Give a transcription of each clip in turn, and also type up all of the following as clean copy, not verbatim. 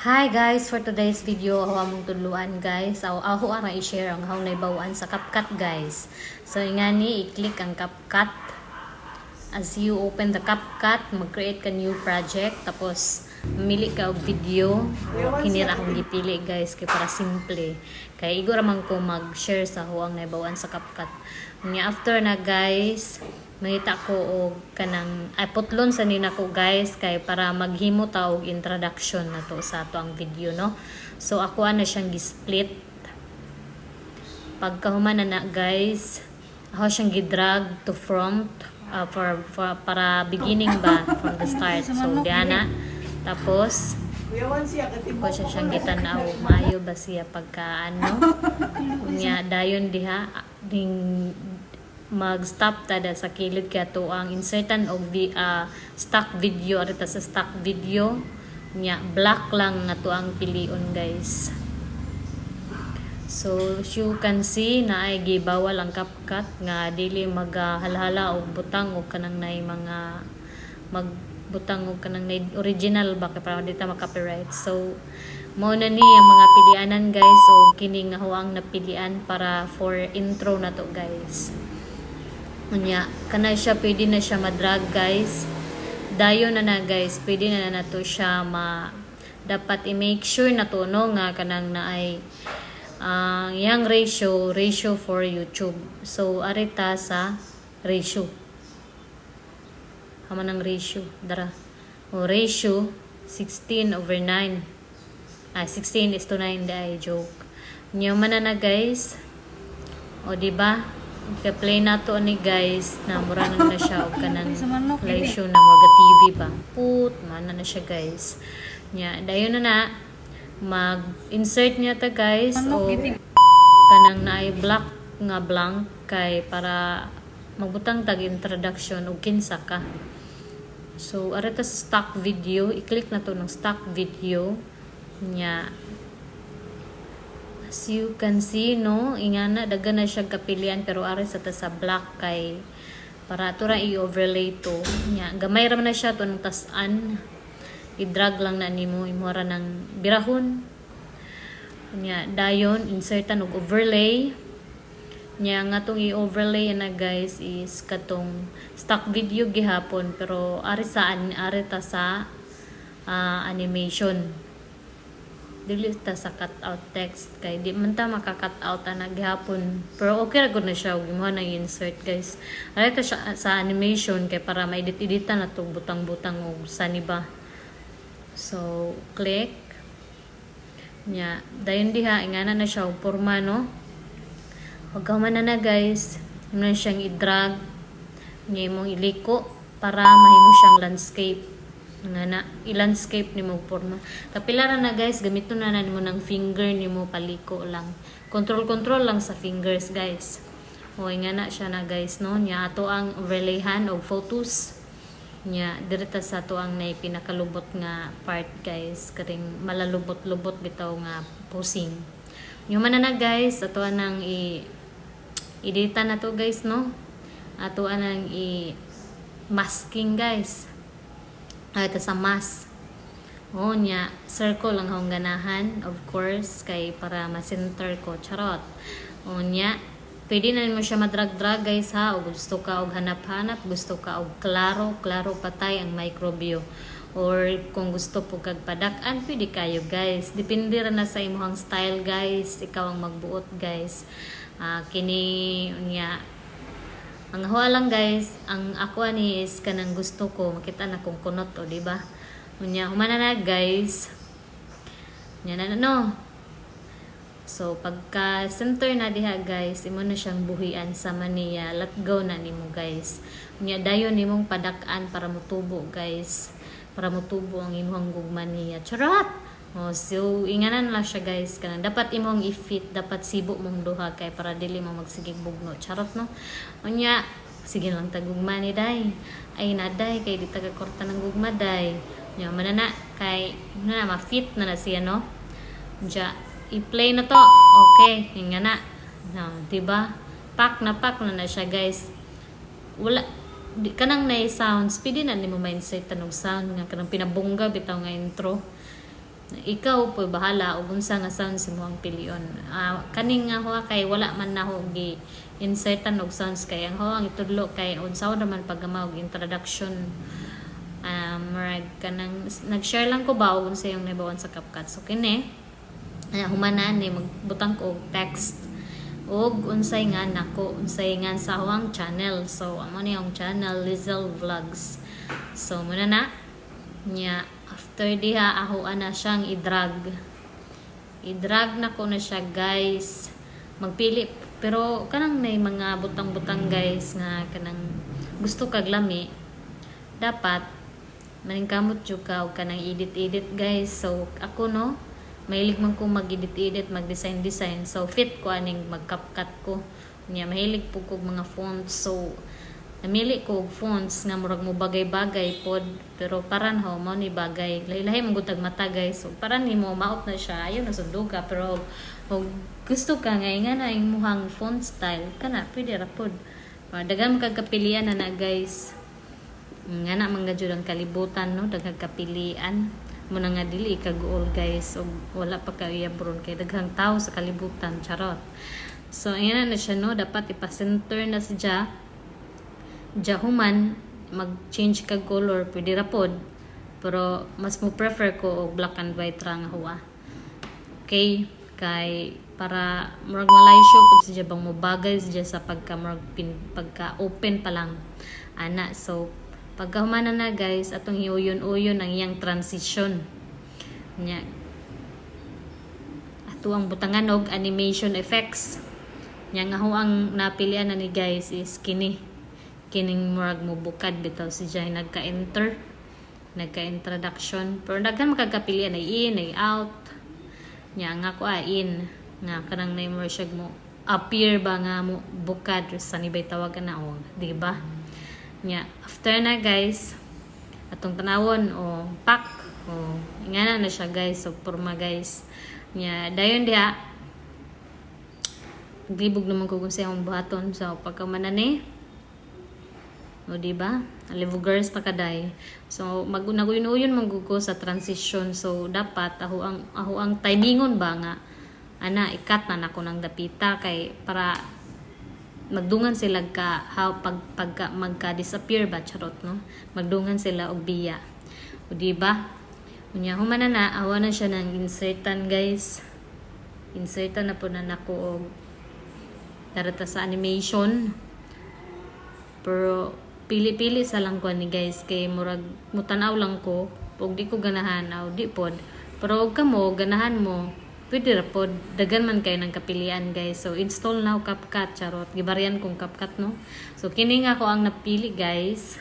Hi guys, for today's video, ako among tudluan, guys. Aw ako ara i-share ang how nahibaw-an sa CapCut, guys. So ingani, i-click ang CapCut. As you open the CapCut, mag-create ka new project, tapos mamili ka og video. Kini ra akong gipili, guys, kay para simple. Kay igo ra man ko mag-share sa huang nahibaw-an sa CapCut. Nya after na, guys, mangita ko og kanang ay putlon sa nina ko, guys, kay para maghimo ta og introduction na to sa ato ang video, no. So ako ana siyang gi-split. Pagkahuman na na, guys, ako siyang gidrag to front for para beginning ba, from the start. So diana, tapos Kuyawan siya katibok. ako siya siyang gitan-aw maayo ba siya pagka ano nya. Dayon diha ding mag-stop tada sa kilid kaya to ang insertan og stock video. Arita sa stock video nya, black lang nga to ang pilion, guys. So, as you can see, na ay gibawal ang CapCut nga dili maghalhala og butang og kanang nay mga magbutang og kanang nay original ba kay para di ta ma-copyright. So, mao na ni ang mga pilianan, guys. So, kini nga huang napilian para for intro na to, guys. Unya, kana siya pwede na siya madrag, guys. Dayon na na, guys, pwede na na to siya ma dapat i-make sure na to, no, nga kanang naay ang iyang ratio, ratio for YouTube. So arita sa ratio. Hama ng ratio dara. O ratio 16 over 9. Ah, 16 is to 9 ay joke. Nya man na na, guys. O di ba? Ka-play na to ni, guys, na mura na na siya og kanang ratio na mga TV ba. Put man na na siya, guys. Nya dayon na na mag-insert niya ta, guys, o kanang naay black nga blank kay para magbutang tag introduction og kinsa ka. So arita sa stock video, i-click na to ng stock video nya. As you can see, no, ingana daghan na siya kapilian, pero ari sa ta sa black kay para ato ra i-overlay to. Nya gamay ra man na siya to ng tas-an, i-drag lang na nimo, imo ra ng birahon. Nya dayon insertan og overlay. Nya nga atong i-overlay na, guys, is katong stock video gihapon, pero ari sa ari ta sa animation, dili ta sa cut out text kay di man ta maka-cut out ana gihapon, pero okay ra gud na siya ug imo na i-insert, guys. Ari ta siya sa animation kay para ma-edit-editan na to, butang-butang og sani ba. So click. Nya dayon diha ingana na siya og porma, no. Pagkahuman na na, guys, imo na siyang i-drag nya, imong iliko para mahimo siyang landscape nga na i-landscape nimo og porma. Kapila ra na, guys, gamiton na na nimo ng finger nimo, paliko lang, control control lang sa fingers, guys. O nga na siya na, guys, no. Nya ato ang overlayhan og photos. Nya direta sa ato ang nay pinakalubot nga part, guys, karing malalubot-lubot bitaw nga posing. Nya man na na, guys, ato anang i edita na to, guys, no. Ato anang i masking, guys. Ay ta sa mask. O nya circle ang akong ganahan, of course, kay para ma-center ko, charot. O nya pwede na mo siya madrag-drag, guys, ha. O gusto ka og hanap-hanap, gusto ka og klaro, klaro patay ang microbio. Or kung gusto po kag padak-an, pwede kayo, guys. Depende ra na sa imong style, guys. Ikaw ang magbuot, guys. Ah, kini nya ang huwa lang, guys, ang ako ani is kanang gusto ko makita na kung kunot o di ba? Unya humana na, guys. Nya na no. So pagka center na diha, guys, imo na siyang buhian sa maniya, let go na nimo, guys. Unya dayon nimong padak-an para motubo, guys. Para motubo ang imong gugma niya. Charot! Oh, so inganan lang siya, guys, kanang dapat imong i-fit, dapat sibo mong duha kay para dili mo magsigig bugno. Charot, no. Unya sige lang tagugma ni day. Ay na day kay di taga korta ng gugma day. Nya man na kay na ma-fit na na siya, no. Diya, i-play na to. Okay, yun nga na. No, 'di ba? Pak na na siya, guys. Wala di kanang na sounds, pwede na nimo ma-insert tanog sound nga kanang pinabongga bitaw nga intro. Ikaw po bahala og unsa nga sounds imong pilion. Kani nga huwa kay wala man nako gi insertan og sounds kay ang huwa ang itudlo kay unsa naman paggama og introduction. Murag kanang nag-share lang ko ba og unsa yung nahibaw-an sa CapCut. So kini humana ni magbutang ko og text og unsay nga nako, unsay nga sa akong channel. So amo ni ang channel, Lizel Vlogs. So muna na nya, after diha ako ana siyang i-drag. I-drag na ko na siya, guys. Magpili pero kanang may mga butang-butang, guys, nga kanang gusto kag lami, dapat maningkamot jud ka og kanang edit-edit, guys. So ako, no, mahilig man ko mag-edit-edit, mag-design design, so fit ko aning mag-CapCut ko. Nya mahilig po kog mga fonts, so namili ko og fonts nga murag mo bagay-bagay pod, pero paran ho mo ni bagay, lahi-lahi man gud tag mata, guys. So paran nimo maot na siya, ayo na sundo ka. Pero og gusto ka nga nga na imuhang font style kana, pwede ra pod. Daghan man kag kapilian na na, guys. Nga na man jud ang kalibutan, no, daghang kapilian mo na nga dili ka guol, guys, og wala pa ka ron kay daghang tao sa kalibutan, charot. So ayan na siya, no, dapat ipa-center na siya. Human mag-change kag color, pwede ra pod, pero mas mo prefer ko og black and white ra nga huwa, okay, kay para murag malay show pud siya bang mo bagay siya sa pagka murag pin, pagka open pa lang ana. So pagka humana na, guys, atong hiuyon-uyon ang iyang transition nya, ato ang butangan og animation effects nya. Nga ho ang napilian na ni, guys, is kini, kining murag mo bukad bitaw si Jai nagka-enter, nagka-introduction. Pero daghan makagkapilian ay in ay out. Nya nga ko in nga kanang na siya mo appear ba nga mo bukad or sa nibay tawagan na o, di ba? Nya after na, guys, atong tanawon o pak o ingana na siya, guys. So porma, guys. Nya dayon diha naglibog naman ko kung sa akong buhaton. So pagka ni o, di ba? Alivugers ta kaday. So magunaguyon-uyon man gud ko sa transition. So dapat ako ang timingon ba nga ana ikat na nako ng dapita kay para magdungan sila ka how pag pagka magka disappear ba, charot, no, magdungan sila og biya. O, di ba? Unya humana na, awa na siya ng insertan, guys. Insertan na po na nako og darata sa animation, pero pili-pili sa lang ko ni, guys, kay murag mutanaw lang ko ug di ko ganahan aw di pod. Pero og kamo ganahan mo, pwede ra pod, daghan man kay ng kapilian, guys. So install now CapCut, charot, gibaryan kong CapCut, no. So kini nga ko ang napili, guys,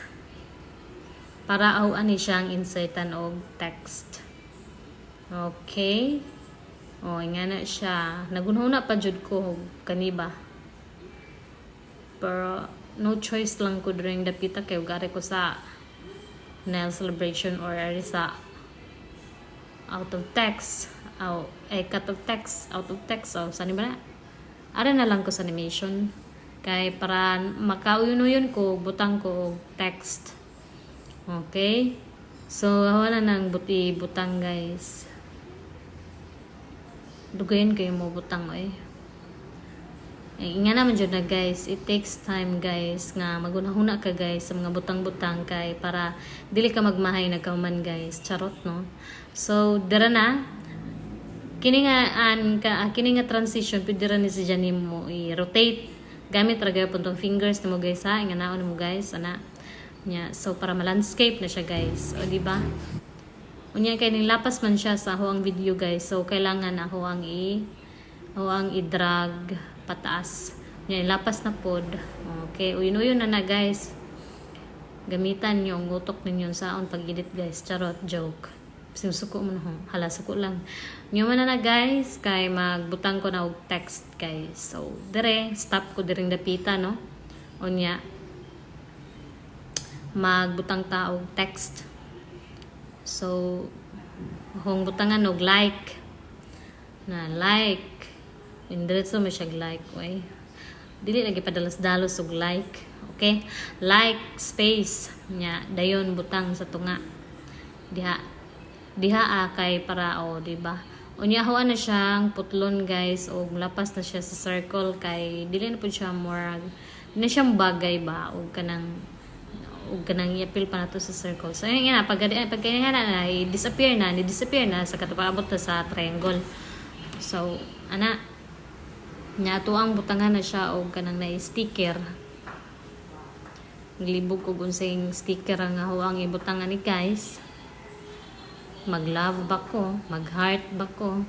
para aw ani siyang insertan og text. Okay, oh, nga na siya, nagunhuna pa jud ko kani ba, pero no choice lang ko during dapita kay ugari ko sa nail celebration or ari sa out of text aw eh cut of text, out of text o saan ba na, ara na lang ko sa animation kay para makauyon-uyon ko butang ko og text. Okay, so wala nang buti butang, guys. Dugayin kayo mo butang oy. Eh, nga naman jud na, guys, it takes time, guys, nga magunahuna ka, guys, sa mga butang-butang kay para dili ka magmahay nagkahuman, guys. Charot, no. So dira na kini nga an ka kini nga transition, pwede ra ni siya nimo i-rotate gamit ra gyud tong fingers nimo, guys, ha. Nga naon mo, guys, ana nya. So para ma-landscape na siya, guys, o di ba? Unya kay ning lapas man siya sa ako ang video, guys, so kailangan ako ang i-drag pataas. Nya lapas na pod. Okay, uyon-uyon na na, guys. Gamitan niyo ang utok ninyo saon pag-edit, guys. Charot, joke. Sinusuko mo na ho. Hala, suko lang. Nyo man na na, guys, kay magbutang ko na og text, guys. So, dire, stop ko diring dapita, no? Unya, magbutang ta og text. So, akong butangan og like. Na like. Indiretso mo siya like, oy. Dili lagi padalos-dalos og like. Okay? Like space nya dayon butang sa tunga. Diha. Diha ah, kay para, oh, di ba? Unya huan na siyang putlon, guys, og lapas na siya sa circle kay dili na pud siya more na siyang bagay ba og kanang iapil pa nato sa circle. So ayun nga, pag nga na, disappear na, ni disappear na sa katong na sa triangle. So ana nya, ato ang butangan na siya og kanang na sticker. Naglibog og unsay sticker ang ang ibutangan ni, guys. Mag-love ba ko? Mag-heart ba ko?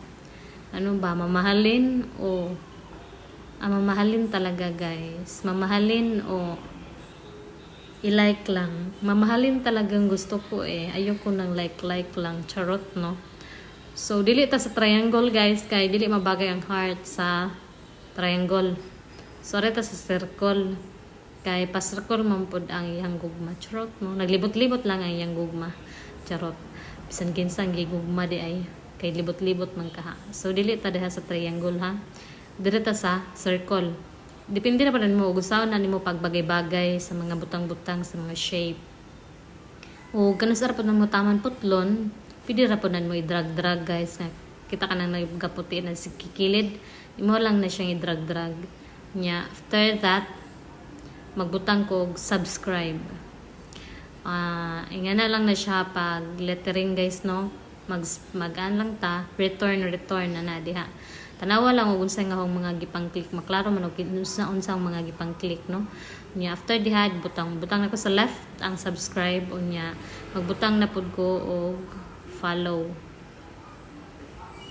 Ano ba? Mamahalin o mamahalin talaga, guys. Mamahalin o i-like lang. Mamahalin talagang gusto ko eh. Ayoko ng like-like lang. Charot, no? So, dili ta sa triangle, guys, kay dili mabagay ang heart sa triangle. So, ta sa circle. Kay pa-circle man pod ang iyang gugma. Charot, no? Naglibot-libot lang ang iyang gugma. Charot. Bisan kinsa ang gigugma di ay. Kay libot-libot man kaha. So, dili ta diha sa triangle, ha? Dili ta sa circle. Depende na pa mo. Gusto na nimo pagbagay-bagay sa mga butang-butang, sa mga shape. O kanus-a ra pod mo taman putlon, pwede ra pod mo i-drag-drag, guys, nga kita ka nang nagaputi na si kikilid. Imo lang na siyang i-drag-drag. Nya, after that, magbutang ko og subscribe. Ah, ingana lang na siya pag lettering, guys, no. Mag an lang ta, return return na na diha. Tanawa lang og unsa nga akong mga gipang click, maklaro man og unsa unsang mga gipang click, no. Nya after diha, butang butang nako sa left ang subscribe, unya magbutang na pud ko og follow.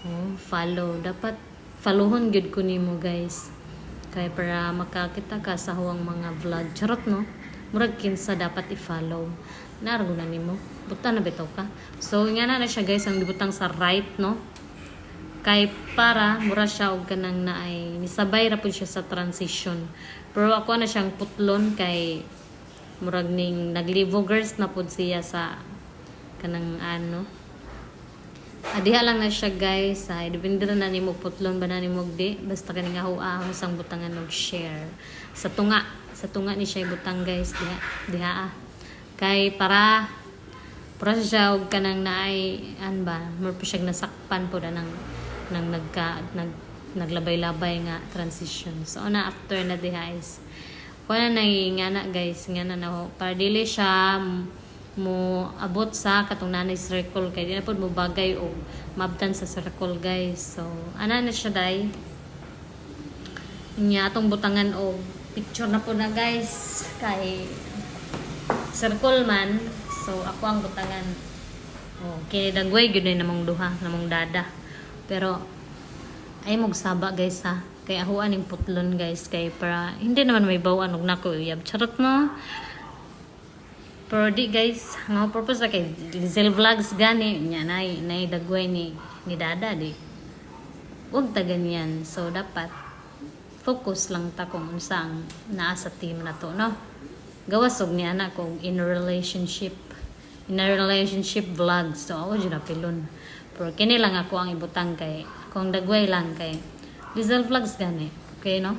Oh, follow. Dapat followhon gyud ko nimo, guys. Kay para makakita ka sa huwang mga vlog. Charot, no? Murag kinsa dapat i-follow. Nargo na nimo. Buta na bitaw ka. So nga na siya, guys, ang gibutang sa right, no? Kay para mura siya og kanang na ay nisabay ra pud siya sa transition. Pero ako na siyang putlon kay murag ning naglivogers na pud siya sa kanang ano. Adiha lang na siya, guys. Ay, depende ra na nimo putlon ba na nimo di. Basta kani nga huwa sang butangan og share. Sa tunga, sa tunga ni siya ibutang, guys, diha diha ah. Kay para para siya og kanang naay an ba, more po siya nasakpan po na nang nagka nag naglabay-labay nga transition. So na after na diha is kuha na nga na, guys, nga na na para dili siya mo abot sa katong nanay circle kay di na pod mo bagay og mabtan sa circle, guys. So ana na siya day. Nya atong butangan og picture na po na, guys, kay circle man. So ako ang butangan. Oh, kini dagway gyud na namong duha, namong dada. Pero ay saba, guys, ha. Kay ahuan ning putlon, guys, kay para hindi naman may bawaan og nako uyab. Charot, no. Pero di, guys, ang purpose ra kay Lizelle Vlogs gani nya nay nay dagway ni dada di. Wag ta ganyan. So dapat focus lang ta kung unsa ang naa sa team na to, no. Gawas og ni anak kog in a relationship vlog. So ako jud na pilon. Pero kini lang ako ang ibutang kay kung dagway lang kay Lizelle Vlogs gani. Okay, no?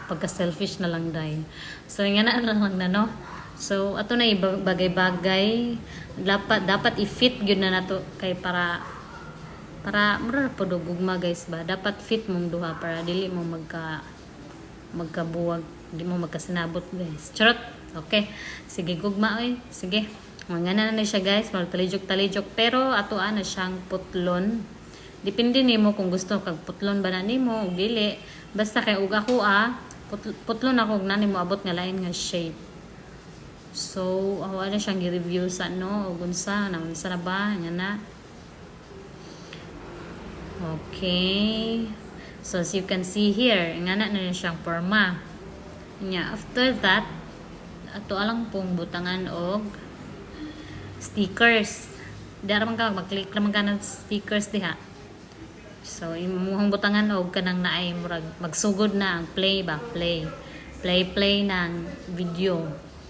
Pagka selfish na lang dahil. So nga na lang na, no. So ato na bagay-bagay dapat dapat i-fit gyud na nato kay para para mura ra pod og gugma, guys, ba. Dapat fit mong duha para dili mo magkabuwag, di mo magkasinabot, guys. Charot. Okay, sige, gugma oy. Sige, mga na na siya, guys, talijok talijok, pero ato na siyang putlon. Depende nimo kung gusto kag putlon ba na nimo o dili. Basta kay ug ako ah, putlon ako og nani mo abot nga lain nga shape. So ako na siyang gi-review sa no ug unsa na unsa na ba nga na. Okay. So as you can see here, nga na na siyang forma. Nya after that, ato alang pong butangan og stickers. Di ra man ka mag-click naman ka ng stickers diha. So imong butangan og kanang naay murag magsugod na ang play ba, play. Play play ng video.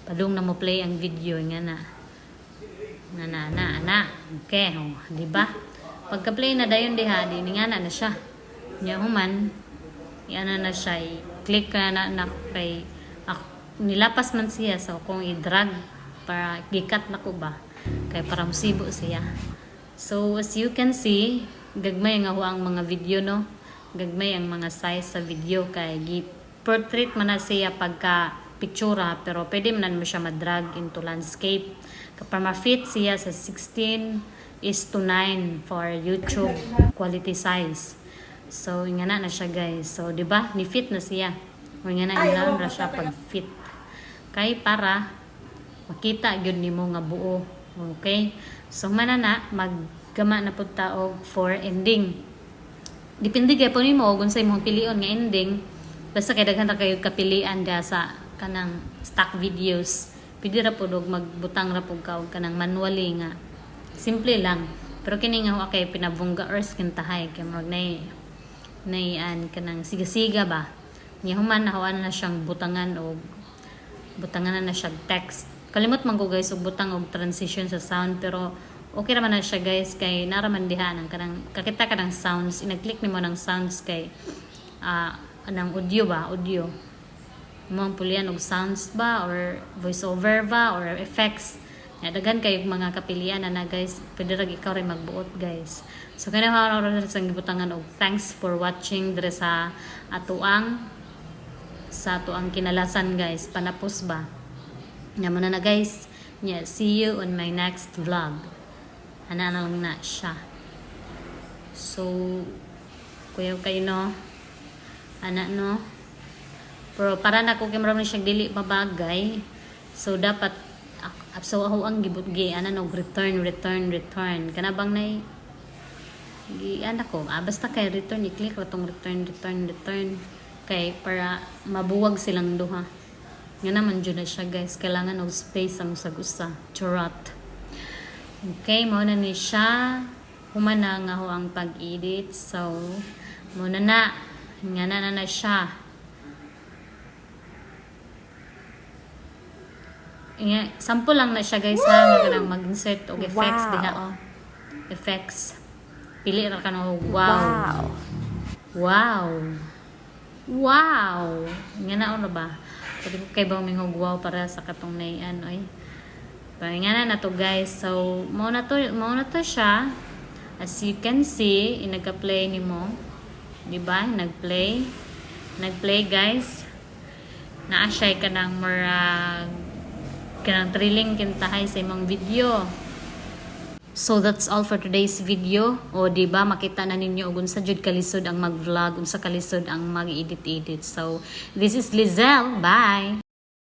Padung na mo play ang video nga na. Nga na na na. Okay, oh, di ba? Pagka-play na dayon diha, di nga na na siya. Nya human, iana na siya, i-click ka na na kay ako, nilapas man siya, so kung i-drag para gikat na ko ba kay para musibo siya. So as you can see, gagmay ang ang mga video, no? Gagmay ang mga size sa video kay gi portrait man na siya pagka pictura, pero pwede man mo siya ma-drag into landscape. Kapag ma-fit siya sa 16:9 for YouTube quality size. So ingana na siya, guys. So di ba? Ni fit na siya. O ingana ingana ra siya pag fit. Kay para makita gyud nimo nga buo. Okay? So mana na maggama na pud ta og for ending. Depende kay po nimo og unsay imong pilion nga ending. Basta kay daghan ra kayo kapilian da sa kanang stock videos. Pwede ra pud og magbutang ra pud ka og kanang manually nga. Simple lang. Pero kini nga kay pinabungga or kintahay kay murag nay an kanang siga-siga ba. Nya human nahuan na siyang butangan og butangan na siya text. Kalimot man ko, guys, og butang og transition sa sound, pero okay raman na siya, guys, kay naraman diha nang kanang kakita ka ng sounds, inag-click nimo ng sounds kay anang audio ba, audio mo ang pulian og sounds ba or voice over ba or effects. Ya, daghan kayo mga kapilian na na, guys. Pwede ra ikaw rin magbuot, guys. So kani ra sa gibutangan og "Thanks for watching" dire sa atoang kinalasan, guys, panapos ba. Nya mo na na, guys. Nya see you on my next vlog. Ana na lang na siya. So kuyaw kayo, no? Ana, no? Pero para na ko kay murag na siya dili mabagay. So dapat so ako ang gibut gi ana no, return, return, return kana bang nay gi ana ko, basta kay return, i-click ra tong return, return, return kay para mabuwag silang duha. Nga naman jud na siya, guys. Kailangan og space ang usag usa. Charot. Okay, mao na ni siya. Human na nga ho ang pag-edit. So mao na na nga na na, na siya. Nga, sample lang na siya, guys, ha, nga kanang mag-insert og effects diha oh. Effects. Pili ra ka no, wow. Wow. Wow. Wow. Nga na ano ba? Pwede ko kay bang mingog wow para sa katong naian oy. Pero nga na na to, guys. So mao na to siya. As you can see, nagka-play nimo. Di ba? Nag-play. Nag-play, guys. Naa siya kanang murag kanang thrilling kintahay sa imong video. So that's all for today's video. O di ba makita na ninyo og unsa jud kalisod ang mag-vlog, unsa kalisod ang mag-edit-edit. So this is Lizelle. Bye.